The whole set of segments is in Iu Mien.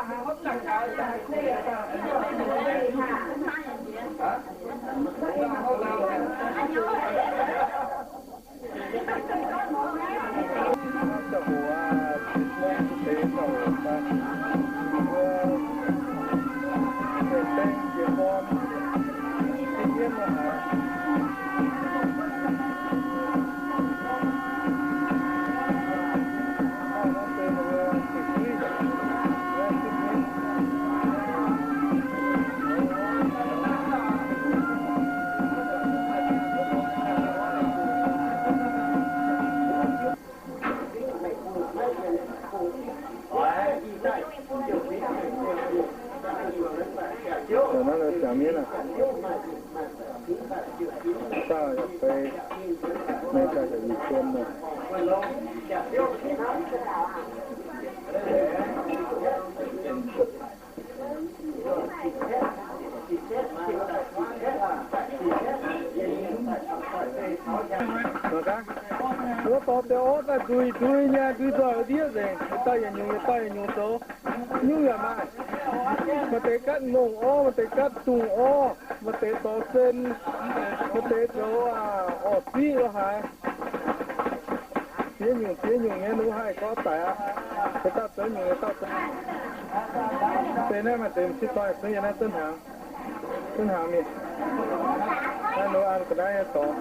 Naaiv jangx mienv aqv. Dauh yaac fei, mengh gaax yaac yietc jiem nor. Mangc gaax, wuov dorh deix orv daaih ndui ndui nyei, ndui nzoih ndiev nzengc, yietc dauh yietc nyungc, yietc dauh yietc nyungc zoux. Nyungc yaac maaih. Maaih deix gatv ngongh orv, maaih deix gatv dungz orv, maaih deix dorh sen, maaih deix zoux orv-ziqv lo haaix. Ziex nyungc ziex nyungc nyei, ninh mbuo haih gorngv daic aqv. Yietc dauh zoux nyungc, yietc dauh zoux. Deix naaiv maaih deix m'sieqv dorh yietc zungv yiem naaiv zunv hnaangx. Zunv hnaangx mingh. Naaiv nor an ga'naaiv nyei dorngx.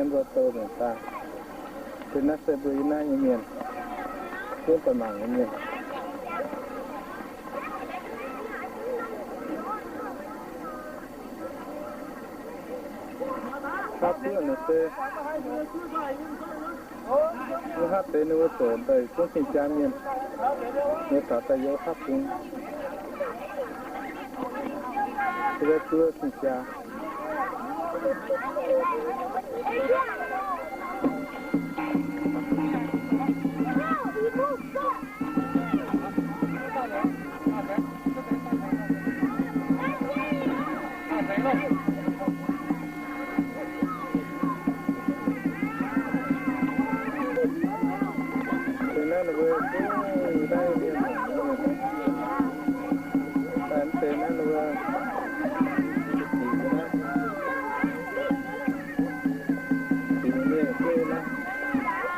Mbuo dou naaic daaih, se naaiv se mbuo yiem naaiv nyei mienh, gunv daaih mangc nyei mienh. Haav duqv naaic se, mv haav deix ninh mbuo zoux daaih zungv cing-jaa mienh, ninh taux daaih yiem haav bung, se duqv cing-jaa.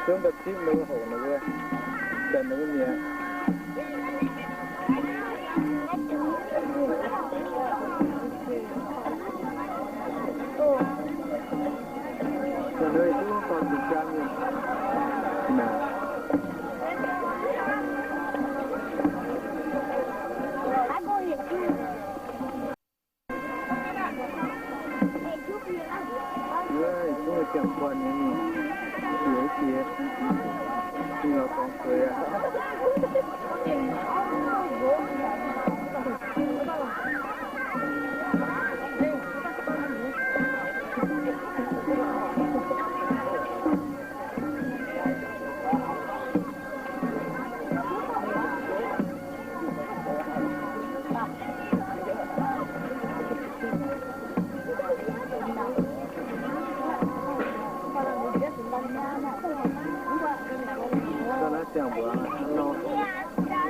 Zungv daaih zipv ninh mbuo hoc ninh mbuo, daaih ninh mbuo mi'aqv. Ninh mbuo zungv dorh cing-jaa mienh. Naaic, Ga'naaiv ziangh mbuangz nor,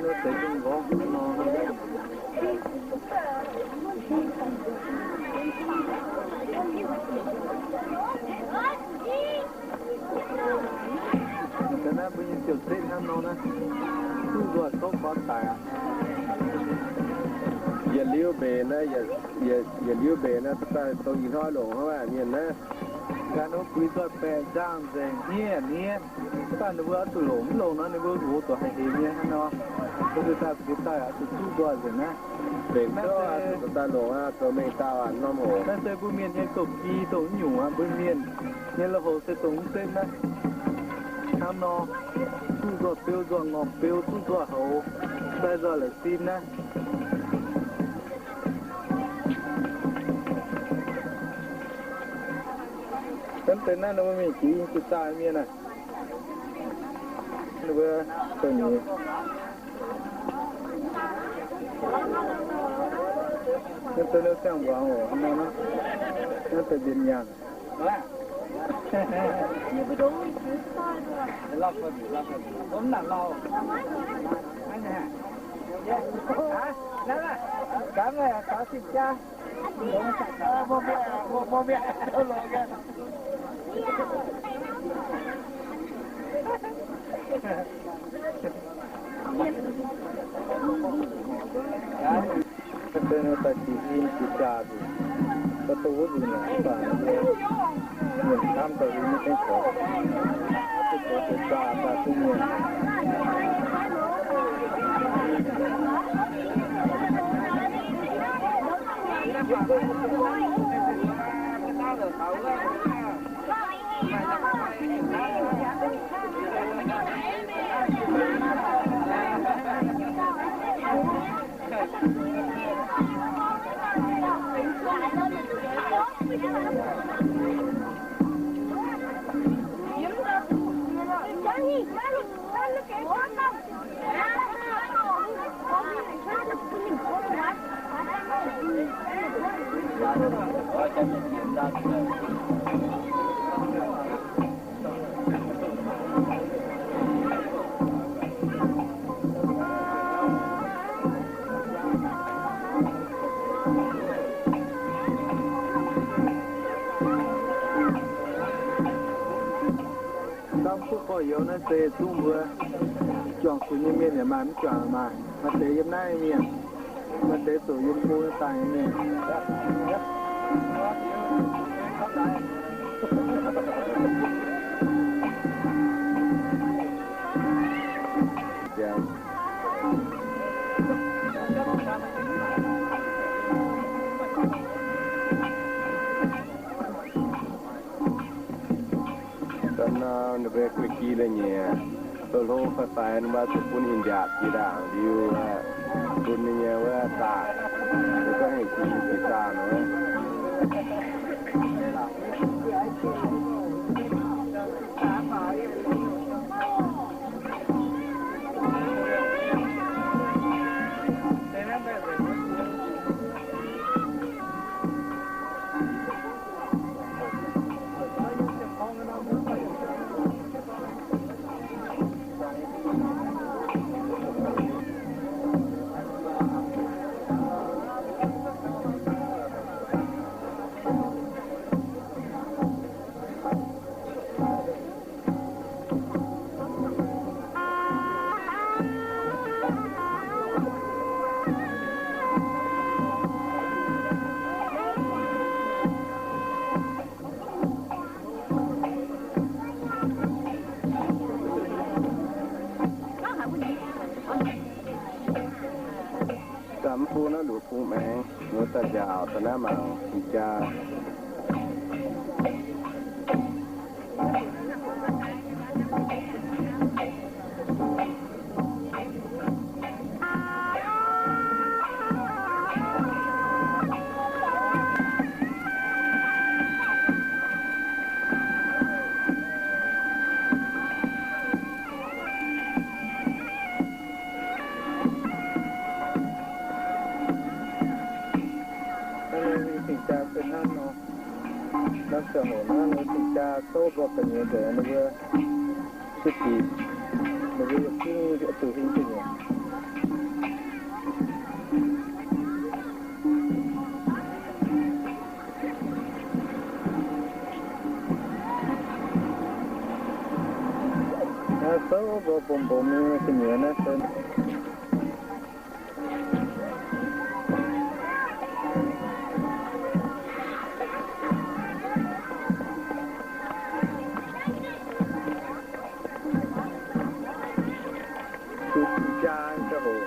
nor deix jienv nqorngv nor. Ga'naaiv mbuo nyei ziouc setv hnangv nor naaiv, duqv nzoih gouv gorx daic aqv. Yietc liuz mbenc naaiv, yietc liuz mbenc naaiv, daaih dongh ih hnoi longc hnangv naaiv mienh naaiv. Ganh wuov buix nzoih baeqc nzangh nzengc hniev hniev, daaih ninh mbuo oix zuqc longc mv longc nor, ninh mbuo nqox zuqc haiz hec nyei hnangv nor. Mbuo daaih, daaih oix zuqc duqv nzoih nzengc naaiv. Mbenc naaiv se daaih longc aqv, zoux mengh dauh aqv, norm hoc. Naaiv se mbuo mienh nyei gouv-gi dongh mv nyungc aqv. Mbuo mienh nyei lui-houx se dongh mv setv naaiv. Hnangv nor, duqv nzoih beu, nzoih ngorc beu, duqv nzoih houx, sai nzoih la'sin naaiv. Hnangv deix naaiv ninh mbuo mingh jiex yinh jiex zaah mienh aac. Ninh mbuo dongh nyei. Hnangv deix naaiv siang-mbuangz oc, hnangv naaiv, hnangv deix mbienx nyaanh. Daaih jiex yinh jiex zaah nzunc, daaih dongh wuov nzunc lorqc, mv baac mienh camv daaih yie maiv gaengh gorx, deix zaah daaih duqv mienh. Ndamv kuv gorx-youz naaiv se zungv mbuo juangc zuqc nyei mienh yaac maaih, mv juangc maaih. Maaih deix yiem naaiv mienh, maaih deix zuqc yiem go daaih nyei mienh. Da'nau ninh mbuo guei-gi la'nyiec, doz-hlo faix-faix ninh mbuo zuqc bun ih mbiaatc jiex ndaangc liuz, bun ninh nyei wuov zaah, ninh gorngv hengh jiex jiex zaah nor. Daaih mv bung naaiv luoqc bung maengx, muoz daaih njaaux daaih naaiv mangc jaa. Ziangh hoc naaiv ninh cing-jaa souv mbuo ga'nyuoz nzengc, ninh mbuo zipv diqc, ninh mbuo yietc zungv zuqc hingh ga'nyuoz. Naaiv souv mbuo mbong mbong nyei ga'nyuoz naaiv se duqv jaa ziangh hoc.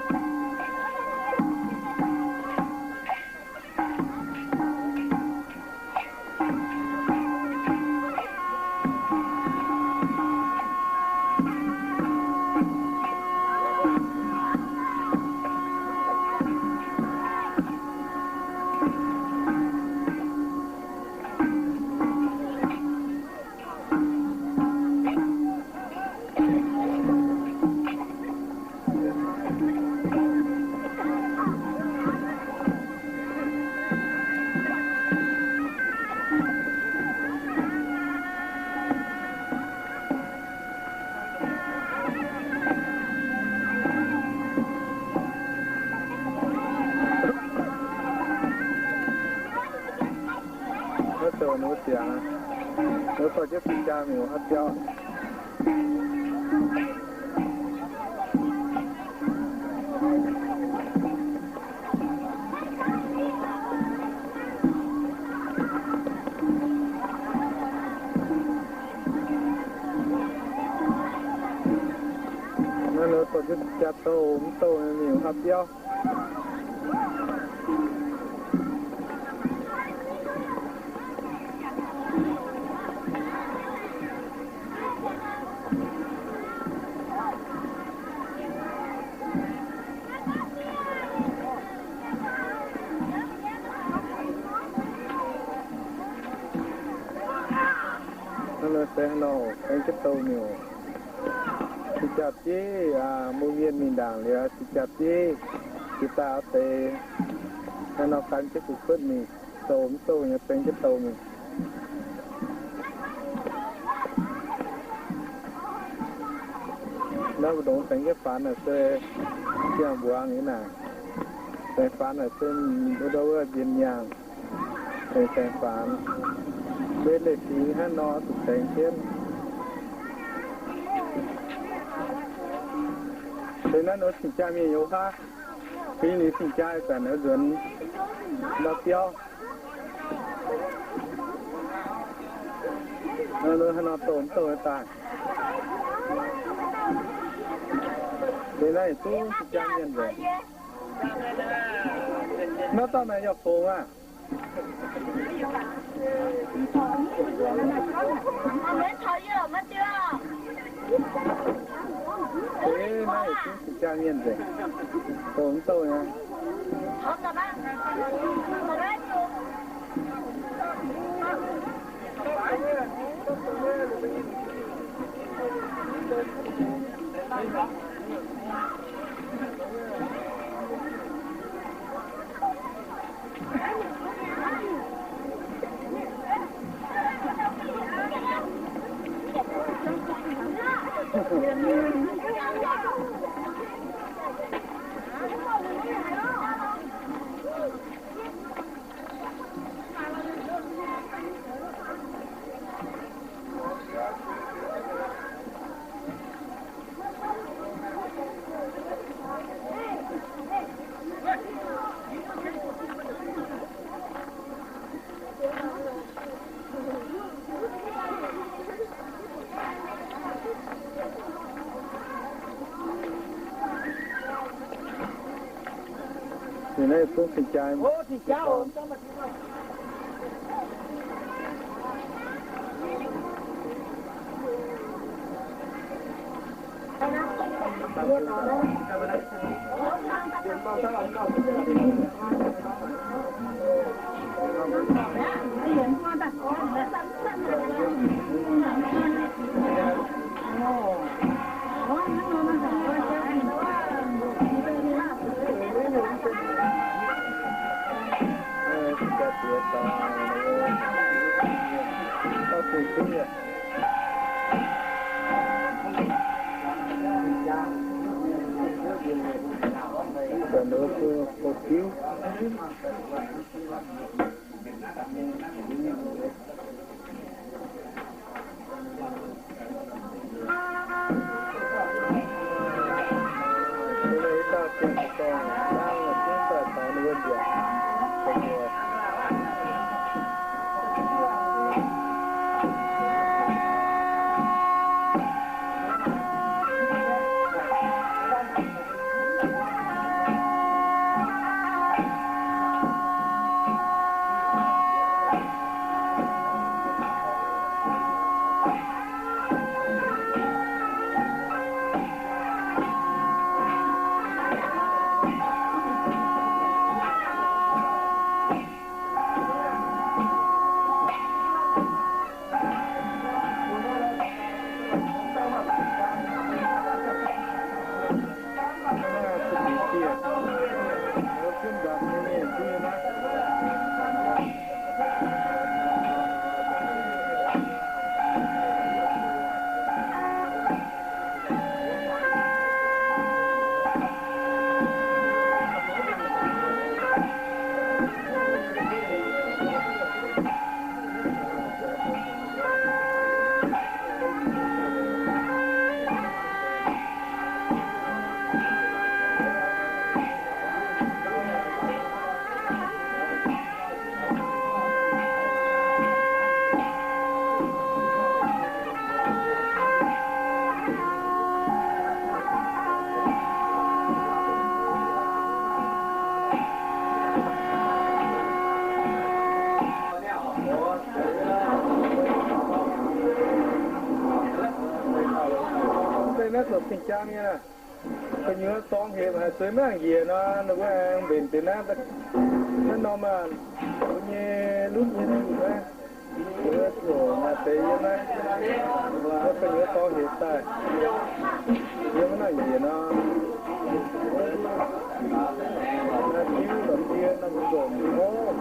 Wuov douc ninh mbuo ziangx, ninh mbuo dorh jienv cing-jaa mingh wuov biauv. Naaiv ninh dorh jienv cing-jaa douh mv douh mingh wuov biauv. Hnangv naaiv se hnangv nor, baeng jienv douh mingh oc. Cing-jaa bieiv, mbuo mienh mingh ndaangc liuz, cing-jaa bieiv jiex daaih oix deix hnangv nor gan jienv gu'kuotv mingh, douh mv douh nyei baeng jienv douh mingh. Naaiv mbu'ndongx baeng jienv faanx naaic se ziangh mbuangz nyei naaic. Baeng faanx naaic se mbuo ndau wuov mbienx nyaangh, baeng, baeng faanx. Mbuo leiz-fingx hnangv nor zuqc baeng jienv. Se naaiv nor cing-jaa mienh youz haav, fingx liuz cing-jaa ih zanc nzuonx ndau biauv. Hnangv nor douh mv douh daaih. Liuz naaiv yietc zungv cing-jaa mienh nzengc. Naaiv dauh naaic yaac fongx aqv. Naaiv yietc zungv cing-jaa mienh nzengc. Douh mv douh nyei. Ninh naaiv zungv cing-jaa. Deix naaiv zoux cing-jang nyei. Gu'nyuoz dorngx hepc haic, zueiz maiv njiec nor, ninh mbuo aengx mbenc deix naaiv, naaiv norm aac, mbuo nyei lunv nyei zuqc naaiv, mbuo zuqc maaih deix yiem naaiv, gu'nyuoz dorngx hepc daaih, yiem naaiv njiec nor, naaiv diuv la'bie norm nzunc orv.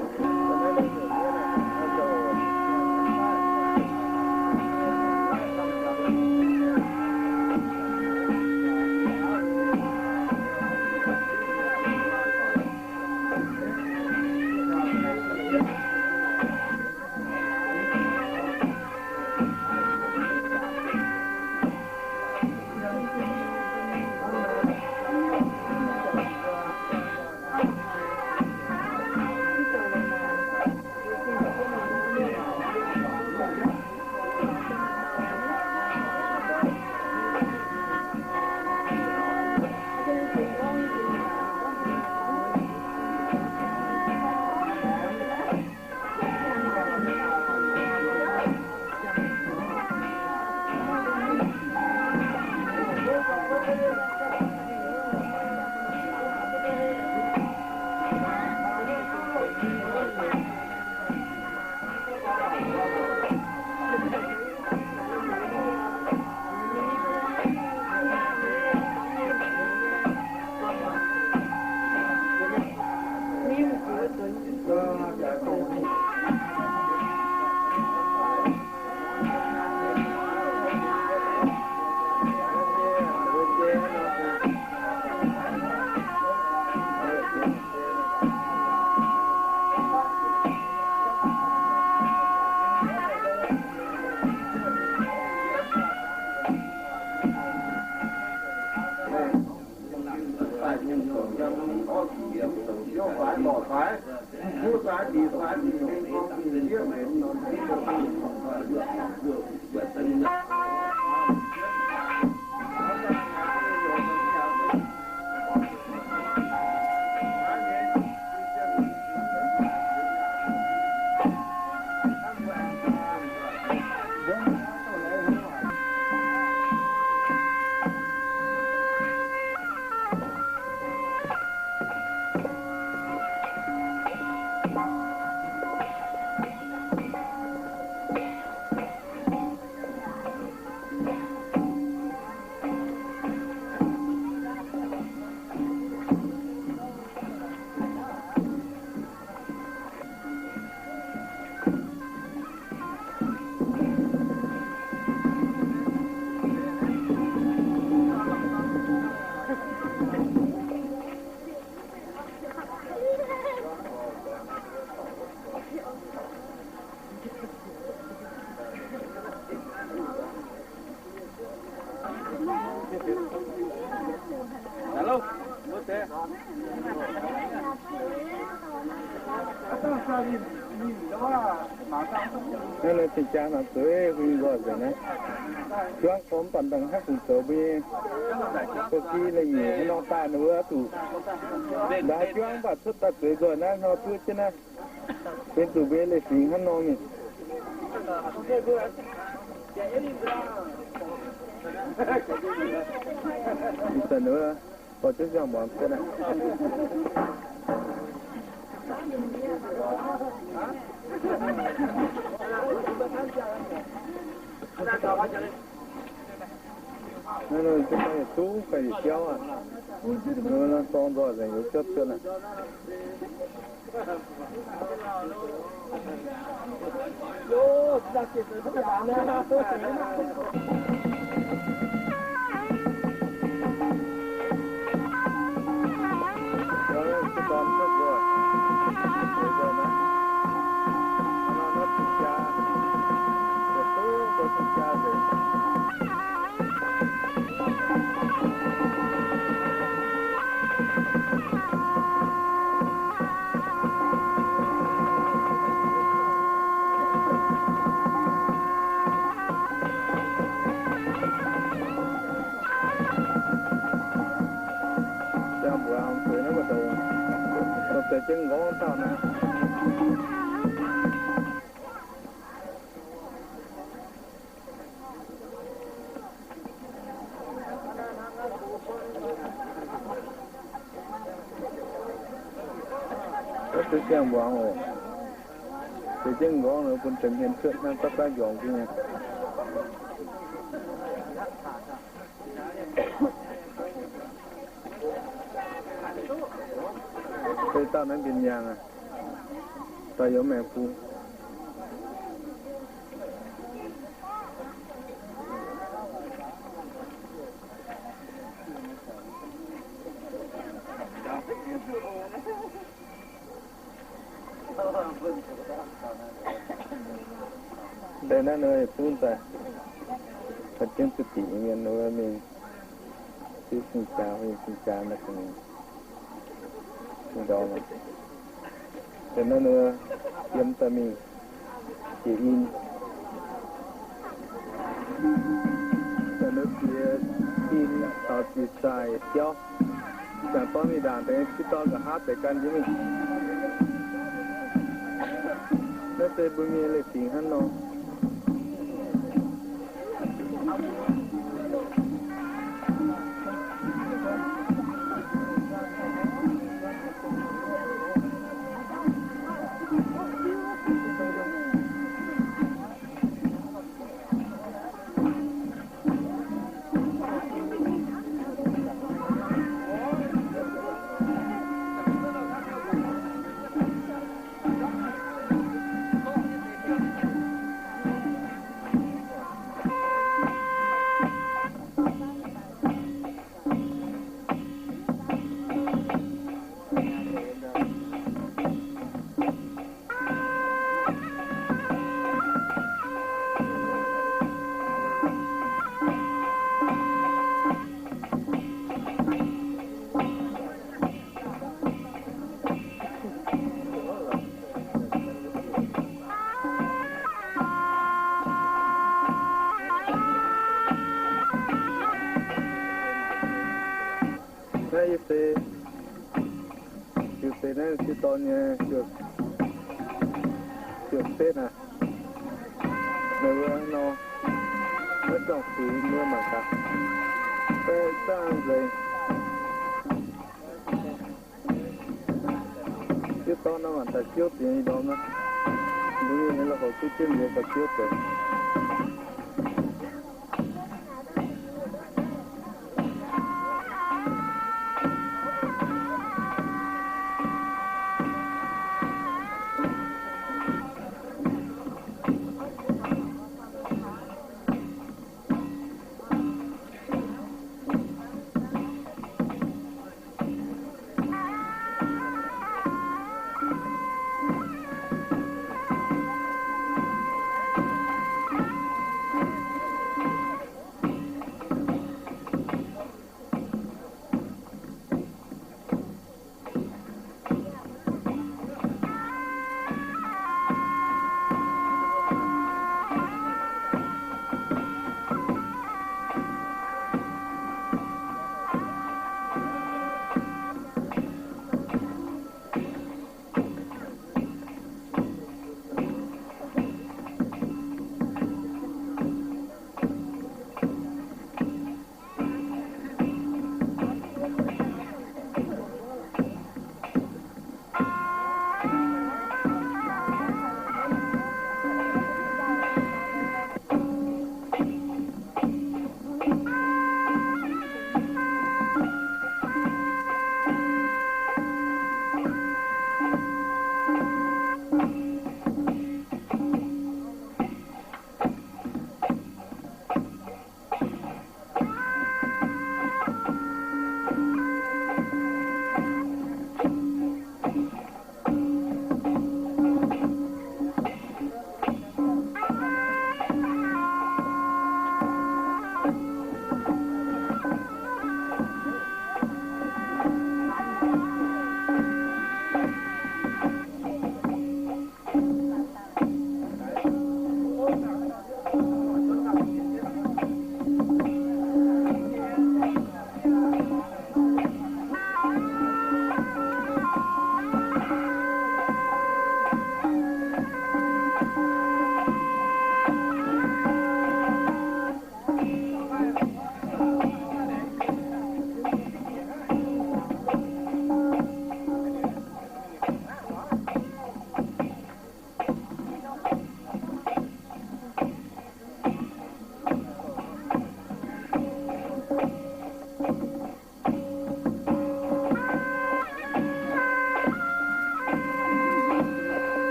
Naaiv ninh cing-jaa hnangv zueiz huing nzoih nzengc naaiv. Juangv gorngv mv baac ndongc hnangv kungx zoux mbuo nyei, mbuo ki leiz-nyeic hnangv nor daaih nor wuov zuqc ndaix juangv mv baac cuotv daaih zueiz nzoih naaiv hnoi duqv jienv naaiv. Benx zuqc mbuo nyei leiz-fingx hnangv nor mingh. Ih zanc nor, dorh jienv siang-muangz cuotv aqv. Naaiv nor, yietc zungv ganh yietc jauv aqv. Nor, dorng nzoih nzengc, yietc jauv cuotv aqv. Ziangh mbuo aengx zueiz naaiv mbu'ndongx, dongh deix jienv nqorngv dauh naaiv. Wuov deix ziangh mbuangz oc. Deix jienv nqorngv nor bun deix hmien cuotv hnangv, daav daav njorngx jienv nyei. Deix dauh naaiv mbienx nyaangh aqv. Dauh youz maengx bung. Deix naaiv nor yietc zungv daaih, daaih jienv zuqc diqc mienh wuov mingh, diqc sing-jaa, sing-jaa naaiv deix mingh, sing-dorn. Deix naaiv nor yiem daaih mingh jiex in. Daaih nor jiex in taux jiex zaaih jauv. Jangx dorn mingh ndaangc deix sieqv dorn nqa'haav deix gan jienv mingh. Naaiv se mbuo nyei leiz-fingx hnangv nor. Naaiv yie se, yie se naaiv sieqv dorn nyei ziouc setv aqv. Meih mbuo nor, maiv zorngh fuix mbuo mangc gaax. Daaih zaangv nzengc. Sieqv dorn nor mangc daaih siouv deix nyei ndorm naaiv. Mbuo mingh nyei la'houc duqv jienv nziex daaih siouv deix.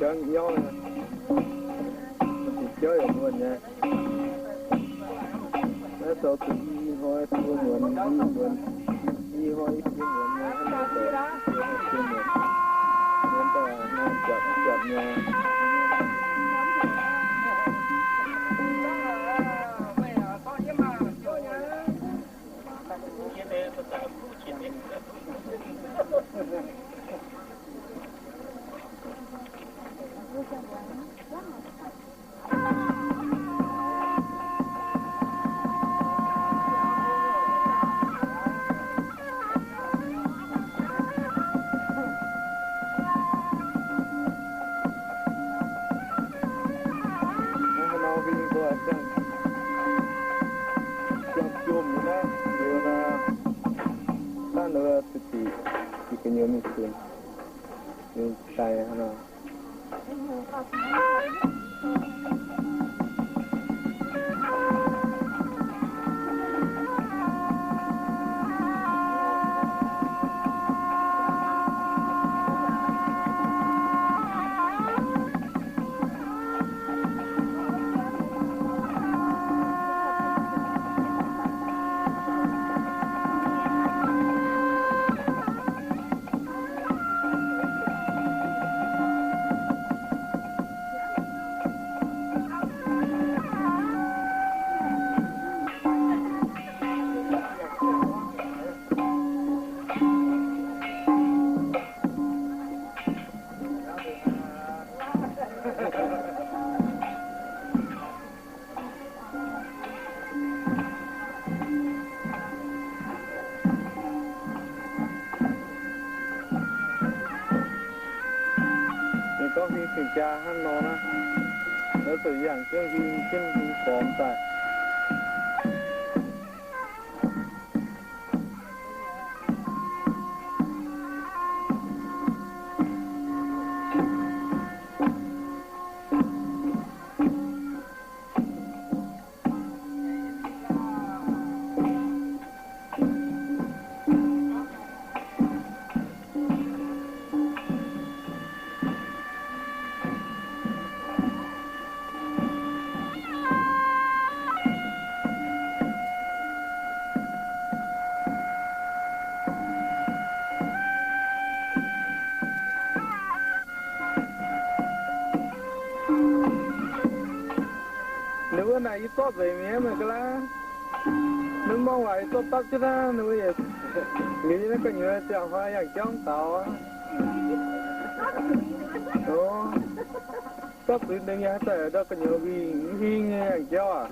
Jauv nyauv nyei, jauv yaac muonc nyei. Naaiv zoux zuqc i hnoi buo muonz, i muonz, i hnoi i buo muonz nyei, hnangv naaiv zoux i buo hnoi buo muonz, muonz daaih hnoi jatc jatc nyei. Naaiv nor huing mbuo ziangh, ziangh jomc nyei naaiv liuz nor, dangh nor zuqc diqc, diqc gu'nyuoz mingh funx, mingh daaih hnangv nor. Ninh gorngv huing cing-jaa hnangv nor naaiv, naaiv zuqc yangh jienv huing jienv huing gormx daaih. Ninh mbuo naaic yie zorqv nzengc mi'aqv, meih ga'naaiv. Ninh mbuo mangc waac yie zorqv dapv jienv naaiv, ninh mbuo liuz yie naaiv gu'nyuoz ziangh hnoi yangh jauv daux. Zorqv zuiz nzengc yie haaix zanc ndau gu'nyuoz huing huing nyei yangh jauv aac.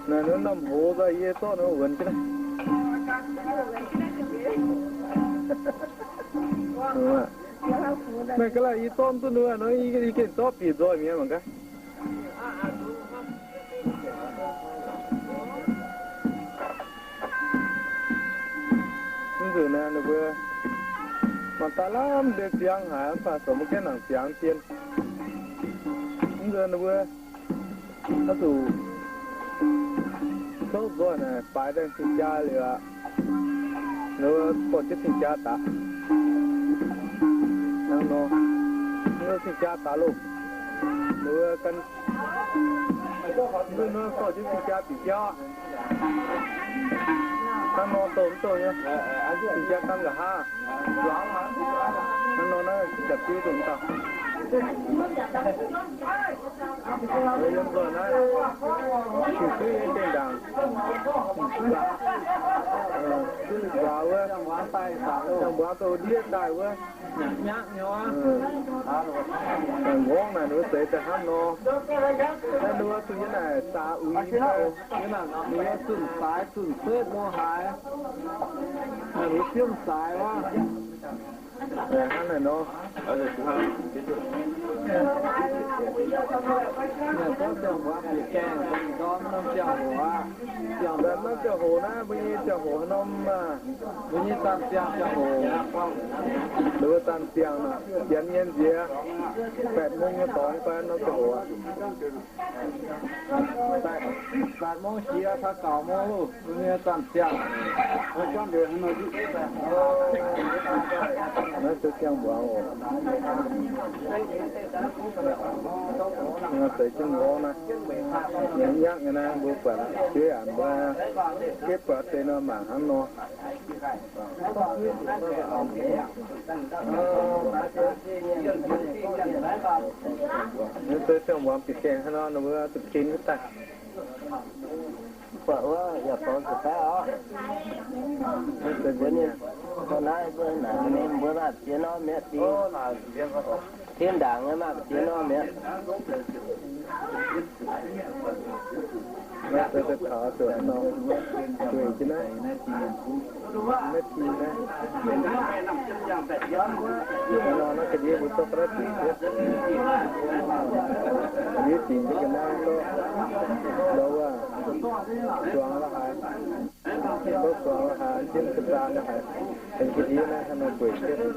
Naaic ninh norm hoz nzauh yie zorqv ninh wuonx jienv. Meih ga'naaiv yie zorqv duqv ninh nor, yie gengh zorqv bieqc nzoih mi'aqv mangc gaax. Mv nzunc naaiv ninh mbuo mangc daaih lamh deix ziangx haic, mv baac zoux maiv gaengh nangc ziangx dien. Mv nzunc ninh mbuo oix zuqc zouv nzoih naaic faix daaih cing-jaa liuz aqv, ninh mbuo dorh jienv cing-jaa daaih. Hnangv nor, ninh mbuo cing-jaa daaih loh, ninh mbuo gan, ninh mbuo dorh jienv cing-jaa bieqc jauv aqv. Hnangv nor dongh mv dongh nyei, cing-jaa gan nqa'haav. Hnangv nor naaiv jaax-biuv dongh dauh. Yiem nzoih naaiv, sing-suiv nyei dien ndaangc, waac wuov, ziangh mbuo dongh ndiev daaih wuov, ngorngv naaic ninh mbuo zeix daaih hnangv nor. Naaiv ninh mbuo zuqc yie naaic saax uix, yie naaic ninh mbuo zunh saaix zunh setv mbuo haaix, naaic ninh mbuo ziemv saaix wuov. Hnangv naaic nor, naaiv ziangh hoc aqv, mbuo nyei ziangh hoc hnangv nor, mbuo nyei zanc ziangh ziangh hoc, ninh mbuo zanc ziangh aqv, janx nyei nziex, แปดโมง nyei dorngx fai norm ziangh hoc aqv. Daaih mungv jiex taux gauh mungv loh, mbuo nyei zanc ziangh. Naaiv se ziangh mbuangz oc. Deix jienv nqorngv naaiv, nyei nyangv nyei naaiv, mbuo buatc jueiv aac mbuo, gepv buatc deix nor mangc hnangv nor. Naaiv se ziangh mbuangz bieqc gaengh hnangv nor, ninh mbuo zuqc kin wuov daaih. Mv buatc wuov yaac dorngx zuqc baeqv oc. Mbuo naaiv mbuo naaic mbuo maaih ziex norm mi'aqv, tin ndaangc nyei maaih ziex norm mi'aqv. Naaiv se deix taux zuqc nor, gueic jienv naaiv, naaiv ti naaiv. Nor naaiv ga'ndiev mbuo zorqv ga'naaiv dingc jienv, ga'ndiev dingc jienv ga'naaiv zorqv ndau wuov zuangx la'haaix, zorqv zuangx la'haaix jienv ga'nzaan la'haaix, aengx ga'ndiev naaiv hnangv nor gueic jienv.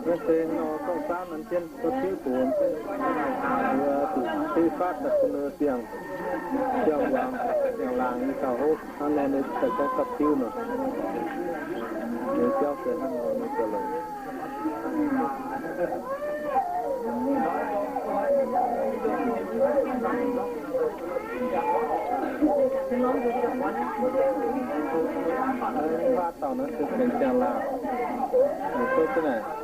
Naaiv se nor, dongh saamv naaiv jienv, dongh tiuv doz jienv, mbuo zuqc duqv faatv daaih bun ninh ziangh, ziangh wangc, ziangh laangc nyei gauh hopv. Hnangv nor ninh daaih gorngv gapv tiuv nor, ninh jauv se hnangv nor ninh gauh longx. Faatv dauh naaiv se benx ziangh laangc, ninh duqv jienv naaic.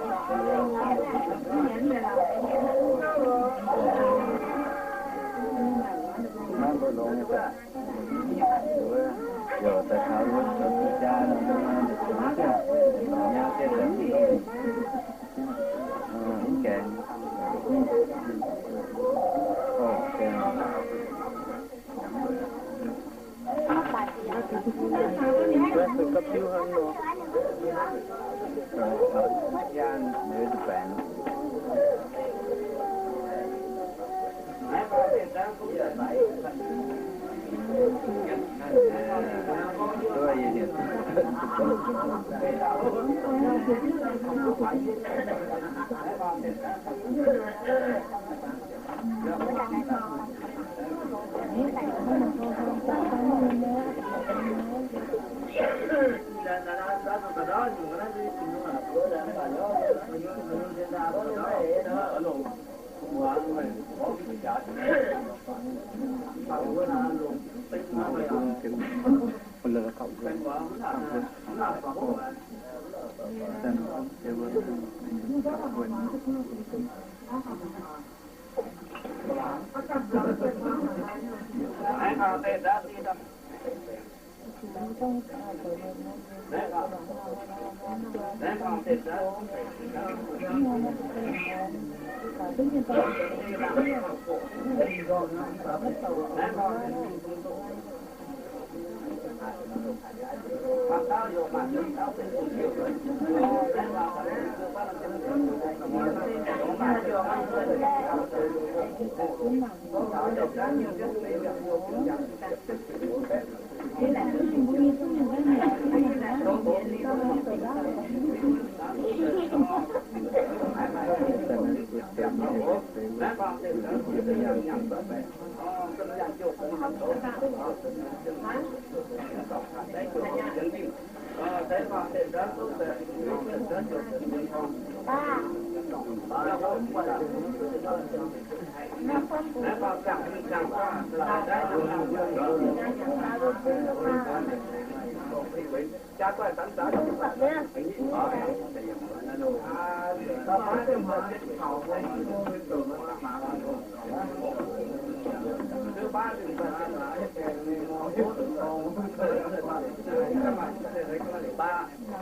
Mv deix longx nyei daaih.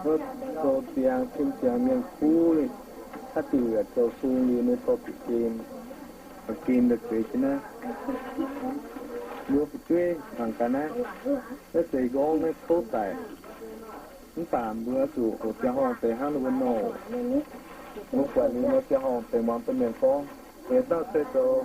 Zoux ziangx, tim ziangx mienh kuv, haaix diuc yaac zoux sung liuz, ninh dorh bieqc gen, bieqc gen daaih zeix jienv naaiv. Mbuo fu'jueiv mangc gaax naaiv, naaiv zeix nqorngv naaiv kouv daic. Mv baac mbuo zuqc hoqc ziangh horngh deix hnangv ninh mbuo nor. Mbuo buatc liuz nor ziangh horngh deix muangx domh mienh gorngv, yietc dauh se zoux